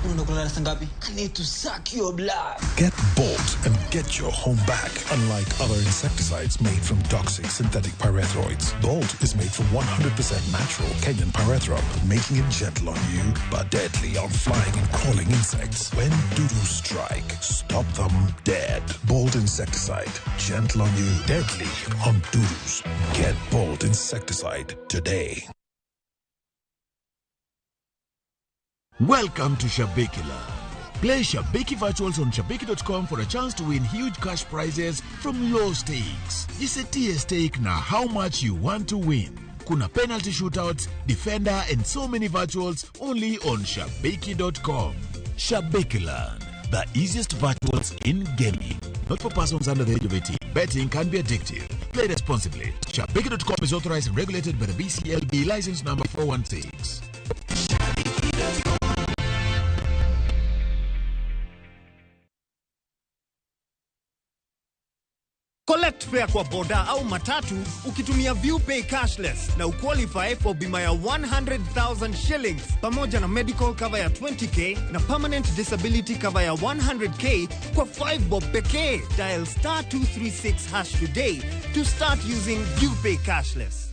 Unaenda kulala saa ngapi? I need to suck your blood. Get Bolt and get your home back. Unlike other insecticides made from toxic synthetic pyrethroids, Bolt is made from 100% natural Kenyan pyrethrum, making it gentle on you but deadly on flying and crawling insects. When dudu strike, stop them dead. Bolt insecticide, gentle on you, deadly on dudus. Get Bolt insecticide today. Welcome to Shabiki Land. Play Shabiki Virtuals on Shabiki.com for a chance to win huge cash prizes from low stakes. Jisetie stake na how much you want to win. Kuna penalty shootouts, defender and so many virtuals only on Shabiki.com. Shabiki Land, the easiest virtuals in gaming. Not for persons under the age of 18. Betting can be addictive. Play responsibly. Shabiki.com is authorized and regulated by the BCLB license number 416. Collect fare kwa boda au matatu ukitumia ViewPay cashless na uqualify for bima ya 100,000 shillings pamoja na medical cover ya 20k na permanent disability cover ya 100k kwa 5 bob pekee. Dial star 236 hash today to start using ViewPay cashless.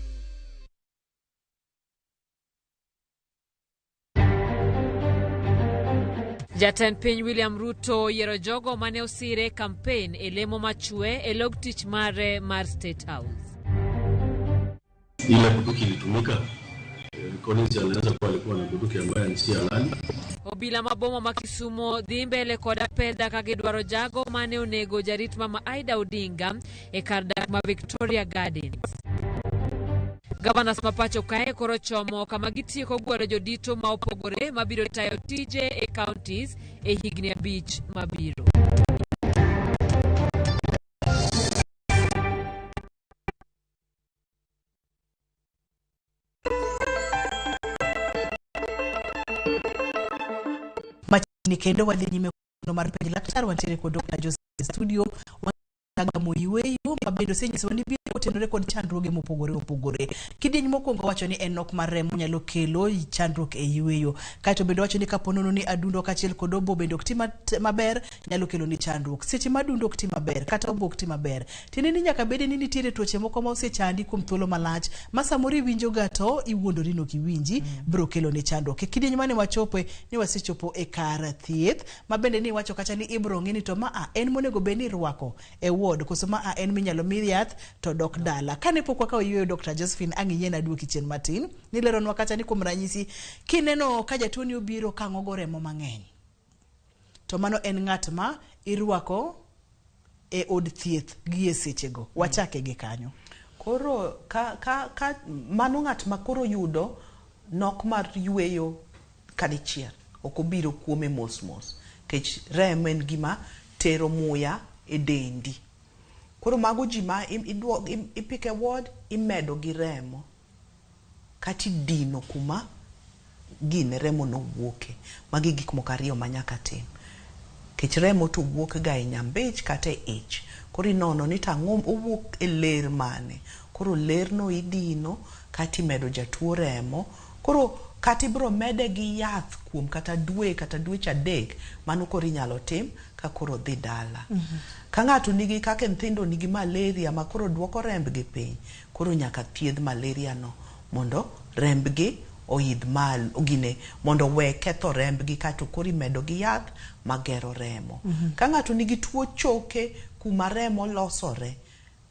Jatend piny William Ruto oyiero jogo mane osire e kampen e lemo machwe e log tich mare mar State House. Ile bunduki ilitumika, Collins alianza kuwa alikuwa na bunduki ambayo ni si halali. Obila ma boma ma Kisumo dhi mbele kod apedha ka gidwaro jago mane onego jarit mama Aida Odinga e kar dak ma Victoria Gardens. Gavanas ma pacho kae koro chomo kama gitieko gwelo jodito ma opogore mabiro tayo tije e counties e higni 5 mabiro. Machiegni kendo wadhi nyime mar penj laktar wantiere kod Dr. Joseph e studio wagamo yweyo mabende osenyisowa ni biro otenore kod chandruoge mopogore opogore. Kidieny mokwongo wacho ni en nok mar remo nyalo kelo chandruok e yweyo. Kaeto bende wacho ni kapo nono ni adundo kaachiel kod obo bende ok ti maber nyalo kelo ni chandruok. Seche ma adundo ok ti maber kata obo ok ti maber, tiende ni nyaka bede ni nitiere tuoche moko ma osechandi kuom thuolo malach ma samoro iwinjo ga to iwuondori ni ok iwinji biro kelo ni chandruok. E kidieny mane wachope ni wasechopo e kar thieth ma bende ni iwacho kacha ni ibiro ng'e ni to ma a en monego bed ni irwako e ward koso ma a en minyalo mi yath to dok dala. Kane pok wakawo yweyo Dr. Josephine ang' iyiena aduoki chien matin nileronwa kacha ni kuom ranyisi kineno ka jatuo ni obiro ka ng'ogo remo mang'eny to mano en ng'at ma irwako e od thieth gi e sechego. Wachake gi kanyo. Koro ka mano ng'at ma koro yudo nok mar yweyo kadichiel ok obiro kuome mos mos nikech remo en gima tero muya e dendi. Koro mago ji ma ipike ward imedo gi remo kata idino kuma gine remo no wuoke. Magi gik moko ariyo ma nyaka tim. Nikech remo to wuok ga e nyambich kata e ich. Koro inono ni to ang'o owuok e ler mane. Koro lerno idino kata imedo jatuo remo. Koro kata ibiro mede gi yath kuom kata dwe kata dweche 3 mano koro inyalo tim ka koro dhi dala. Ka ng'ato nigi kaka nyithindo nigi malaria ma koro duoko rembgi piny, koro nyaka thiedh malaria no mondo rembgi oidh malo gine mondo we ketho rembgi kato koro imedo gi yath magero remo. Ka ng'ato nigi tuo choke kuma remo losore,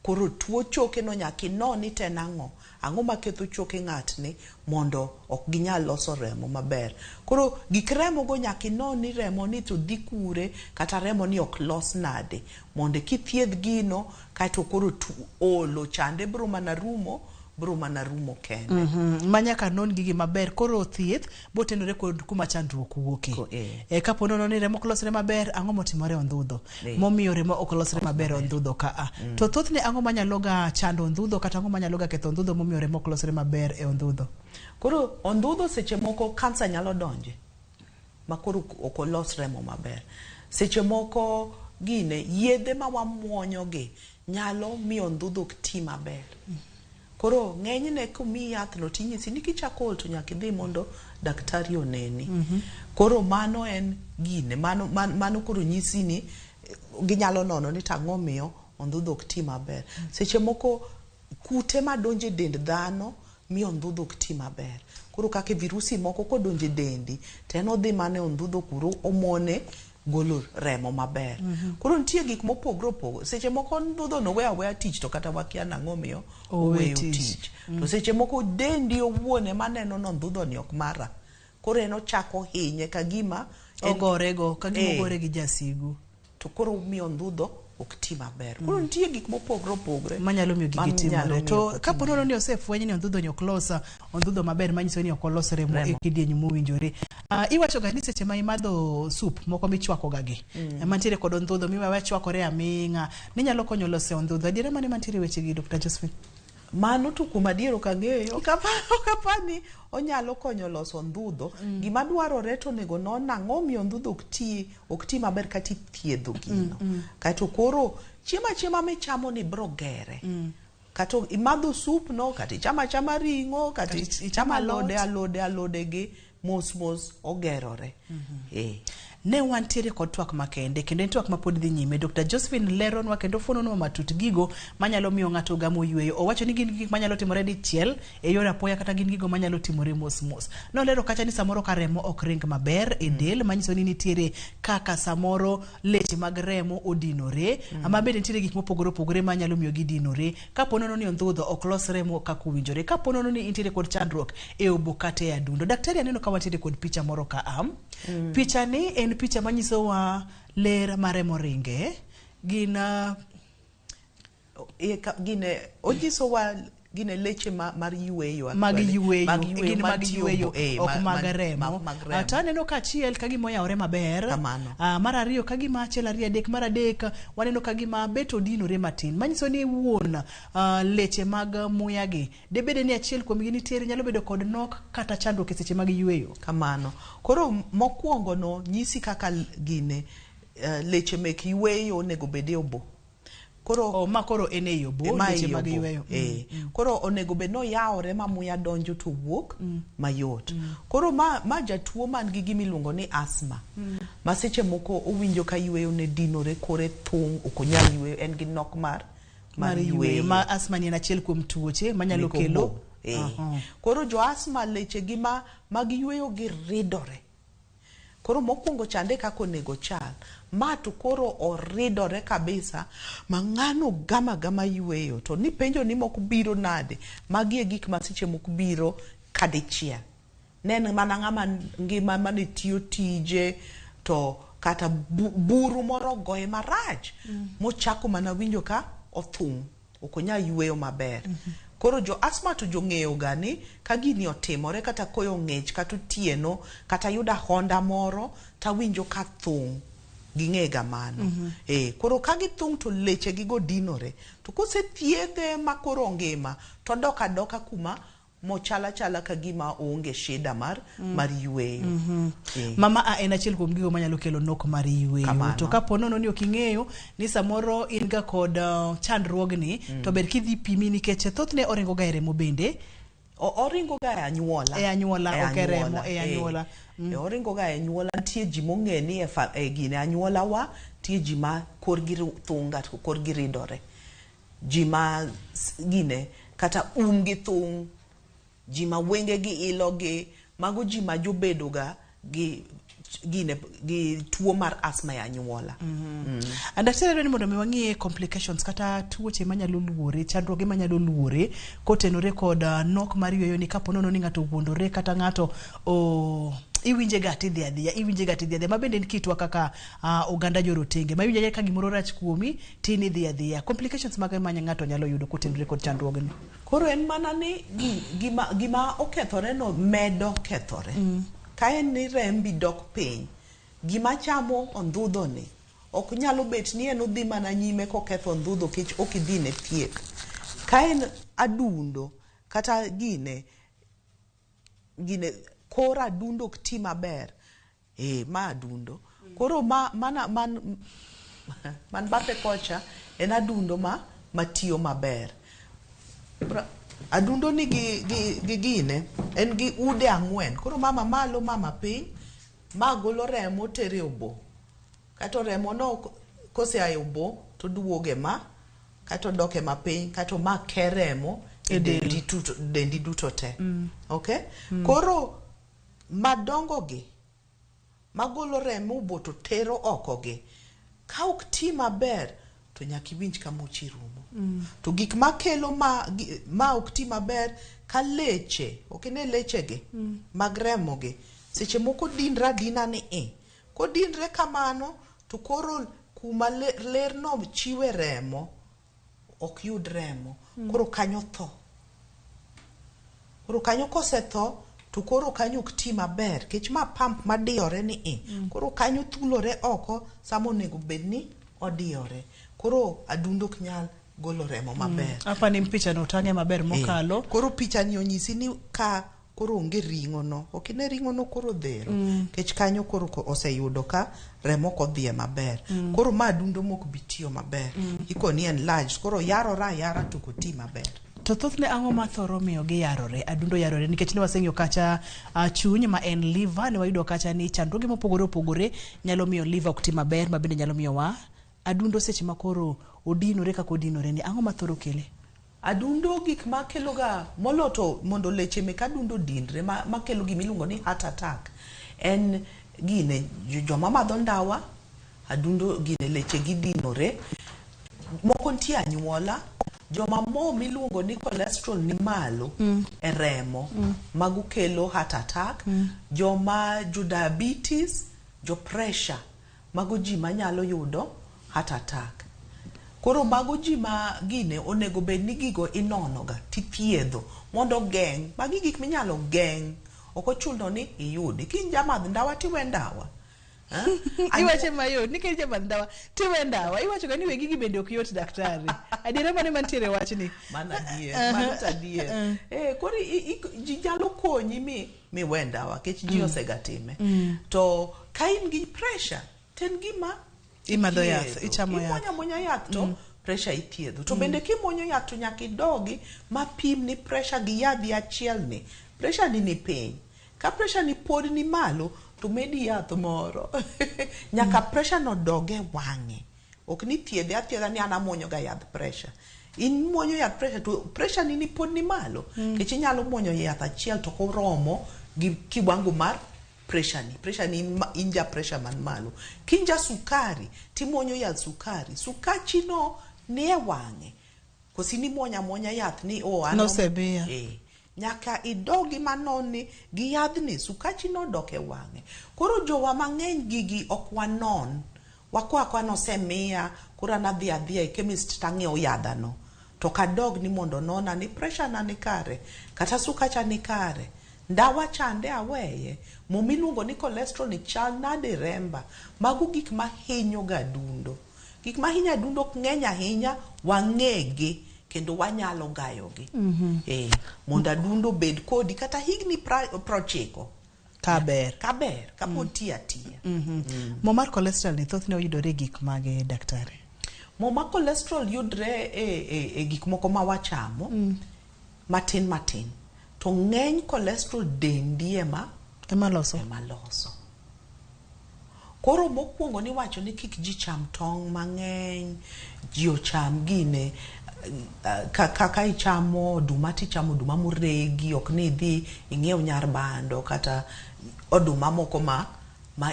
koro tuo choke no nyaka inon ni to en ang'o, ang'o maketho choke ng'atni mondo ok ginyal loso remo maber. Koro gik remo go nyaka inon ni remo ni to dhi kure kata remo ni ok los nade mondo kithiedh gino kaeto koro olo chande biro mana rumo kende. Ma nyaka non gigi maber. Koro thieth botenore kod kuma chandruok wuoke. Kapo nono ni remo ok losre maber, ang'o motimore ondhudho? Momiyo remo ok losre maber ondhudho ka a. To thothne ang'o manyalo ga chando ondhudho kata ang'o manyalo ga ketho ondhudho momiyo remo ok losre maber e ondhudho? Koro ondhudho seche moko kansa nyalo donje ma koro ok olos remo maber. Seche moko gine yedhe ma wamuonyo gi nyalo miyo ondhudho ok ti maber. Koro ng'enyne komiyi yathno tinyisi ni kichako ol to nyaka idhi mondo daktari oneni. Koro mano en gine, mano koro nyisi ni ginyalo nono ni tang'o miyo ondhudho ok ti maber. Seche moko kute madonjo e dend dhano miyo ondhudho ok ti maber. Koro kaka virusi moko kodonjo e dendi to en odhi mana e ondhudho kuro omone golo remo maber. Koro nitie gik mopogore opogore. Seche moko ondhudho no weyo aweya tich to kata wakia nang'o miyo oweyo tich. To seche moko dendi owuon ema neno ni ondhudho ni ok mara. Koro en ochako hinye kagima ogorego, kagima ogore gi jasigu. To koro miyo ondhudho ok ti maber. Koro nitie gik mopogore opogore manyalo miyo gigi timore. To kapo nono ni osefweny ni ondhudho ni ok los ondhudho maber, manyiso ni ok olos remo e kidieny mowinjore. Iwacho ga ni seche ma imadho sup moko michwako ga gi mantiere kod ondhudho miwewe chwakore aming'a ni nyalo konyo loso ondhudho. Adiera mane mantiere weche gi Dr. Josephine? Mano to kuom adier ok ang'eyo. Ok apar ni onyalo konyo loso ondhudho. Gima dwarore to onego non ang'o miyo ondhudho ok ti maber kata ithiedho gino. Kaeto koro chiemo achiema michamo ni biro gere. Kata imadho sup no, kata ichamo achama ring'o, kata ichamo alode alode gi mos mos ogerore. Ne wantiere kod twak makende kendo en twak mapod dhi nyime. Dr. Josephine leronwa kendo fuononwa matut gigo manyalo miyo ng'ato gamo yweyo. Owacho ni gin gik manyalo timore dichiel e yor apoya kata gin gigo manyalo timore mos mos. Nolero kacha ni samoro ka remo ok ring maber e del, manyiso ni nitiere kaka samoro leche mag remo odinore, ama bende nitiere gik mopogore opogore manyalo miyo gidinore. Kapo nono ni ondhudho ok los remo kaka owinjore, kapo nono ni intiere kod chandruok e obo kata e adundo. Daktari, aneno ka wantiere kod picha moro ka am. Picha ni en picha manyisowa ler mar remo ringe. Gin gine onyisowa gine leche mar yweyo, mag yweyo, gin mag yweyo, ok mag remo. To aneno ka achiel ka gima oyawore maber, mar ariyo ka gima achiel ariyo adek, mar adek waneno ka gima bet odinore matin, manyiso ni wuon leche mag muya gi debede ni achiel kuomgi nitiere nyalo bedo kod nok kata chandruok e seche mag yweyo. Kamano. Koro mokwongo no nyisi kaka gine leche mek yweyo onego bed e obo. Koro ma koro en e obo, leche mag yweyo. Koro onego bed no yawore ma muya donjo to wuok mayot. Koro ma jatuo man gi gima iluongo ni asthma. Ma seche moko owinjo ka yweyo ne dinore, kore thung', ok onyal yweyo, en gi nok mar yweyo. Ma asthma ni en achiel kuom tuoche manyalo kelo. Koro jo asthma leche gi mag yweyo gi ridore. Koro mokwongo chande kaka onego chal. Ma to koro oridore kabisa ma ng'ano gama gama yweyo. To ni penjo ni moko biro nade, magi e gik ma seche moko biro kadichiel. Ne en mana ng'ama ngima mane tiyo tije to kata buru moro ogoye marach mochako mana winjo ka othung', ok onyal yweyo maber. Koro jo asthma to jong'eyo ga ni ka gini otimore kata koyo ng'ich kata otieno kata yudo ahonda moro tawinjo ka thung', ging'e ga mano. Koro ka githung' to leche gigo dinore. To kosethiedhe ma koro ngima to odok adoka kuma mochala chala ka gima oonge shida mar yweyo. Mama a en achiel kuom gigo manyalo kelo nok mar yweyo. To kapo nono ni ok ing'eyo ni samoro in ga kod chandruogni, to ber kidhi pimi nikech thothne oringo ga e remo bende. Oringo ga e anyuola. E anyuola, ok e remo, e anyuola. Oringo ga e anyuola. Nitie ji mong'e ni e gine anyuola wa, nitie ji ma korgi thung' to korgi ridore. Ji ma gine kata umgi thung', ji ma wengegi ilogi, mago ji ma jobedo ga gi gine gi tuo mar asthma e anyuola. Daktari dwaro ni mondo mi wang'iye complications kata tuoche manyalo luore, chandruoge manyalo luore kotenore kod nok mar yweyo ni kapo nono ni ng'ato owuondore kata ng'ato iwinje ga tidhi adhiya, iwinje ga tidhi adhiya, ma bende en kitwa kaka oganda jorotenge ma iwinjo ka gimoro rach kuomi tin idhi adhiya. Complications mage ma ng'ato nyalo yudo kotenore kod chandruogni? Koro en mana ni gima okethore no medo kethore. Ka en ni rembi dok piny, gima chamo ondhudho ni ok nyalo bet ni en odhi mana nyime koketho ondhudho kech ok idhi ne thieth. Ka en adundo kata gine kor adundo ok ti maber, ma adundo. Koro man bathe kocha en adundo matiyo maber. Adundo ni gi, gi, gi gine en gi ude ang'wen. Koro mama malo, mama piny, ma golo remo tere obo. Kato remo no kosea e obo to duoge ma kato dok e mapiny kato ma ke remo e E del. dendi tuto, dendi duto te. Okay? Mm. Koro madongo gi magolo remo obo to tero oko gi ka ok ti maber to nyaka iwinj ka muchi rumo. To gik makelo ma, gi- ma ok ti maber ka leche, ok ine lechegi mag remo gi, seche moko dinre adina ni i. Kodinre kamano to koro kuma le- lerno chiwe remo ok yud remo. Koro kanyo tho. Koro kanyo kosetho to koro kanyo ok ti maber nikech ma pump madiyore ni i. Koro kanyo thulore oko sama onego bed ni odiyore. Koro adundo ok nyal golo remo maber. Apa ni picha no otang'e maber mokalo. Koro picha ni onyisi ni ka koro onge ring'o no. Ok ine ring'o no koro dhero. Nikech kanyo koro oseyudo ka remo ok odhiye maber. Koro ma adundo mok bi tiyo maber. Ikoni enlarged. Koro yarore ayara to ok oti maber. To thothne ang'o ma thoro miyo giyarore, adundo yarore nikech ne waseng'iyo kacha chuny ma en liver ne wayudo kacha ni chandruoge mopogore opogore nyalo miyo liver ok ti maber ma bende nyalo miyo wa adundo seche ma koro odinore kaka odinore ni ang'o ma thoro kele? Adundo gik makelo ga molo to mondo leche mek adundo dinre ma, makelo gima iluongo ni heart attack en gine joma madho ndawa adundo gine leche gi dinore moko nitie anyuola joma mo miluongo ni cholesterol ni malo e remo mago kelo heart attack joma jo diabetes jo pressure mago ji manyalo yudo heart attack koro mago ji ma gine onego bed ni gigo inono ga tithiedho mondo ogeng' magi gik minyalo geng' ok ochuno ni iyudi ka in jamadh ndawa tiwe ndawa Iwache mayot nikech jamadh ndawa tiwe ndawa iwacho ga ni we gigi bende ok yot daktari. Adiera mane mantiere e wachni? Mano adier, mano to adier. Eh, koro ji nyalo konyi mi miwe ndawa nikech ji osega time. To ka in gi pressure to en gima Imadho yath, ithiedho. ichamo yath. Imuonyo amuonya yath to pressure ithiedho. To bende kimuonyo yath to nyaka idogi ma pim ni pressure gi yadhi achiel ni. Pressure ni ni piny. Ka pressure ni pod ni malo to medi yath moro. Nyaka pressure no dog e wang'e. Ok ni thiedhe athiedha ni an amuonyo ga yadh pressure. In muonyo yadh pressure to pressure ni ni pod ni malo. Nikech inyalo muonyo yath achiel to ok oromo gi kiwango mar pressure ni. Pressure ni in, in ja pressure man malo. Ka in ja sukari timuonyo yadh sukari. Sukachi no nie wang'e. Kosi ni muonya muonya yath ni oh an Nosemiya. Eh. Nyaka idogi manon ni gi yadhni sukachi nodok e wang'e. Koro jowa mang'eny gigi ok wanon. Wakwa akwa nosemiya koro an adhi adhiya e chemist tang'iewo yadhano. To ok adog ni mondo nona ni pressure na ni kare kata sukacha ni kare. Ndawa chande aweye. Mo miluongo ni cholesterol ni chal nade e remba. Mago gik mahinyo ga adundo. Gik mahinyo adundo ok ng'eny ahinya wang'egi kendo wanyalo gayogi. Eh, mondo adundo obed kodi kata higni 90. Kaber. Kaber, kapod tiyo atiya. Mo mar cholesterol ni thothne oyudore e gik mage daktari? Mo mar cholesterol yudre e gik moko ma wachamo matin matin. To ng'eny cholesterol dendi ema ema loso. Ema loso. Koro mokwongo niwacho ni kik ji cham tong' mang'eny, ji ocham gine kaka ichamo oduma tichamo oduma moregi, ok ni idhi ing'iew nyar bando kata oduma moko ma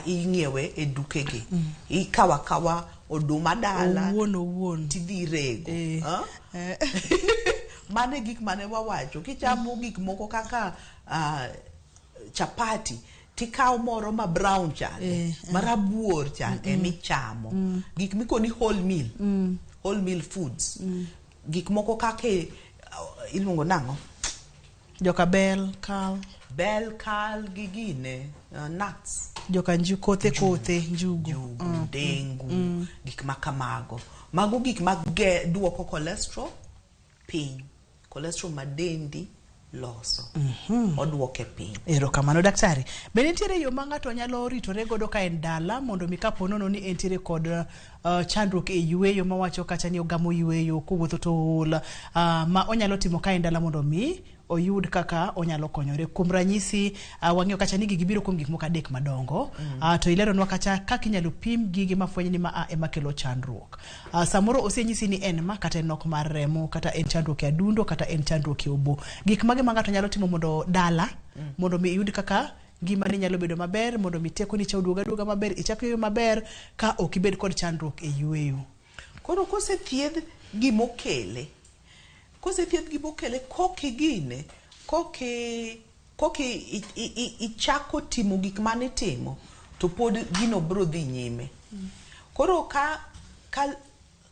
ing'iewe e dukegi. Ikawo akawa oduma dala owuon owuon tidhi irego. Mano e gik mane wawacho. Kichamo gik moko kaka chapati tikawo moro ma brown chande, marabuor chande emichamo. Gik mikoni whole meal, whole meal foods. Gik moko kaka iluongo nang'o? Joka bel, kal. Bel, kal gi gine, nuts. Joka nju, kothe kothe, njugu. Dengu, gik ma kamago. Mago gik ma duoko cholesterol piny. Cholesterol ma dendi loso. Oduoke piny. Erokamano daktari. Be nitiere yo ma ng'ato nyalo ritore godo ka en dala mondo mi kapo nono ni entiere kod chandruok e yueyo mawacho kacha ni ogamo yueyo kowuotho to ool ma onyalo timo ka en dala mondo mi oyud kaka onyalo konyore. Kuom ranyisi, wang'eyo kacha ni gigi biro kuom gik moko adek madongo. To ileronwa kacha kaka inyalo pim gigi mafweny ni ma a ema kelo chandruok. Samoro osenyisi ni en ma kata en nok mar remo, kata en chandruok e adundo, kata en chandruok e obo. Gik mage ma ng'ato nyalo timo mondo dala, mondo mi iyud kaka ngimani nyalo bedo maber, mondo mi tekoni cha oduog aduoga maber, ichak yueyo maber ka ok ibed kod chandruok e yueyo. Koro kosethiedh gimokele, kosethiedh gimokele kokigine, koki koki ichako timo gik manitimo, to pod gino biro dhi nyime. Koro ka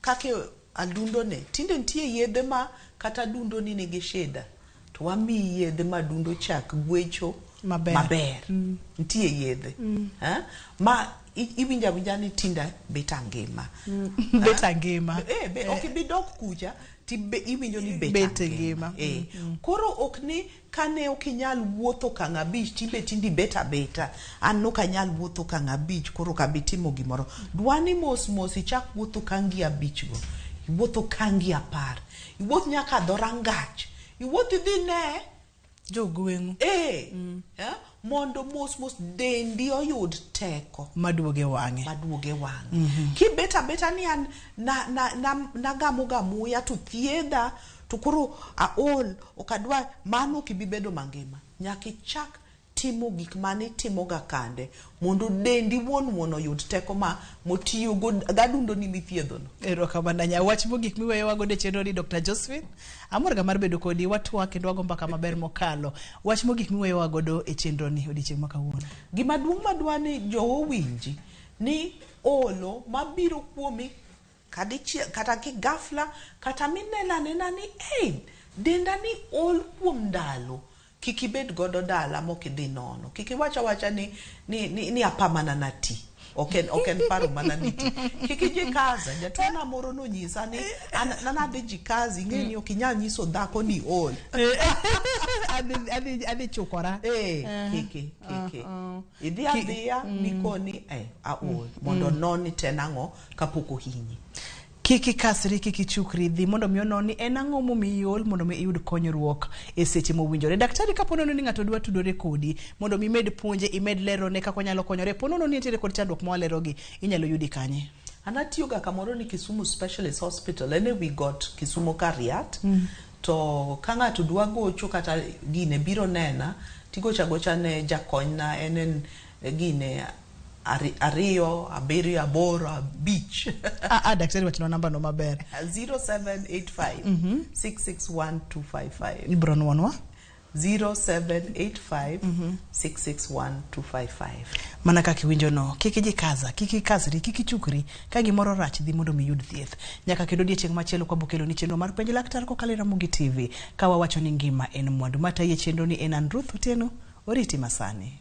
kaka adundo ne, tinde nitie yedhe ma kata adundo ni nigi shida, to wamiyi yedhe ma adundo chak gwecho maber. Maber. Nitie yedhe. Ma iwinjo awinja ni tinda bet angima. Bet angima. Ok ibi dok kucha, iwinjo ni bet Bet angima. Ngima. Koro ok ni kane ok inyal wuotho okang' abich, timbe tindi bet abeta. An nok anyal wuotho okang' abich, koro ok abi timo gimoro. Dwa ni mos mos ichak wuotho kangi abich go. Iwuotho kangi 10. Iwuoth nyaka dho rangach. Iwuoth idhi ne jogweng'u. Mondo mos mos dendi oyud teko. Maduoge wang'e. Maduoge wang'e. Kibet abeta ni an nagamo ga muya to thiedha to koro aol ok adwa, mano ok ibi bedo mangima. Nyaka ichak timo gik mane itimoga kande mondo dendi wuon wuon oyud teko ma motiyogo gadundo ni mithiedhono. Erokamano ahinya. Wach mogik miweyowa godo e chenro ni Dr. Josephine, amor ga mar bedo kodi, watwak kendo wago mbaka maber mokalo. Wach mogik miweyowa godo e chenro ni odiochieng' ma kawuono. Gima duong' madwa ni jowa owinji ni olo mabiro kuomi kadichiel kata ki ghafla kata mineno anena ni ei denda ni ol kuom ndalo, kik ibed godo dala mok idhi nono. Kik iwach awacha ni apa mana nati. Ok en paro mana ni ti. Kik ijikaza. Jatuona moro nonyisa ni an adhi jikazi, ing'e ni ok inyal nyiso dhako ni ol. Adhi chukora. Kiki. Idhi adhiya mikoni aol mondo noni to en ang'o kapok ohinyi. Kik ikasri, kik ichukri, dhi mondo mi onon ni en ang'o momiyi iol mondo mi iyud konyruok e seche mowinjore. Daktari, kapo nono ni ng'ato dwa tudore kodi mondo mi imed puonje, imed lerone kaka onyalo konyore, po nono ni nitiere kod chandruok ma walerogi, inyalo yudi kanye? An atiyoga kamoro ni Kisumu Specialist Hospital, en e wi got Kisumu Kariat. To ka ng'ato dwa gocho kata gine biro nena, tigocho agocha ne jakonyna, en gine 2 7 8 5. Daktari wachna namba no maber. 0785 661 255. Ibro nuonwa? 0785 661 255. Mana kaka iwinjo no, kik ijikaza, kik ikasri, kik ichukri, ka gimoro rach dhi mondo mi iyud thieth. Nyaka kendo odiechieng' machielo kwa bokelo ni chenro mar Penj Laktar kokalo e Ramogi TV, ka wawacho ni ngima en mwandu. Matayi e chenro ni en an Ruth Otieno, oriti masani.